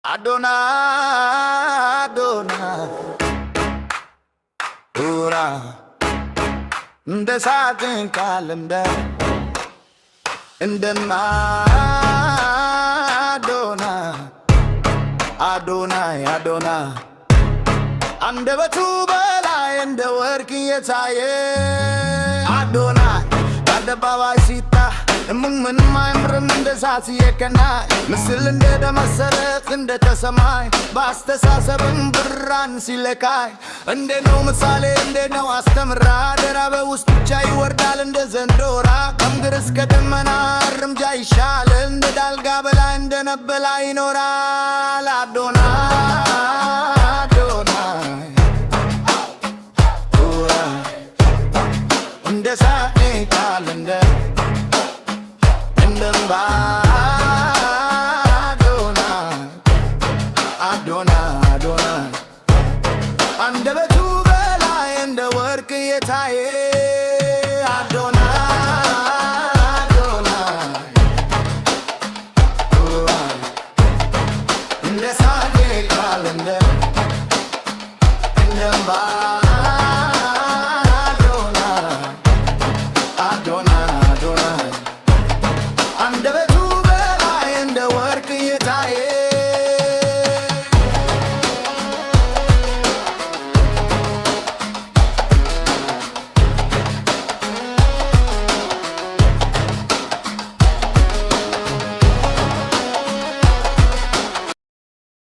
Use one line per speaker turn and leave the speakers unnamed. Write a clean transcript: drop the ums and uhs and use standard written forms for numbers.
አዶናይ አዶናይ ኡራ እንደ ሳጥን ቃል እንደማ አዶናይ አዶናይ አዶናይ አንደበቱ በላይ እንደ ወርቅ እየታየ አዶናይ በአደባባይ ሲታ ምንም አይምርም እንደ እሳት የቀና ምስል እንደ ደመሰረት እንደ ተሰማይ በአስተሳሰብም ብርሃን ሲለካይ እንደ ነው ምሳሌ እንደ ነው አስተምራ ደራ በውስጥ ብቻ ይወርዳል እንደ ዘንዶራ ከምድር እስከ ደመና እርምጃ ይሻል እንደ ዳልጋ በላይ እንደ ነበላ ይኖራል። አዶናይ አዶናይ እንደ ሳኔ ቃል እንደ እምባ አዶናይ አዶናይ አዶናይ አንደበቱ በላይ እንደ ወርቅ የታየ።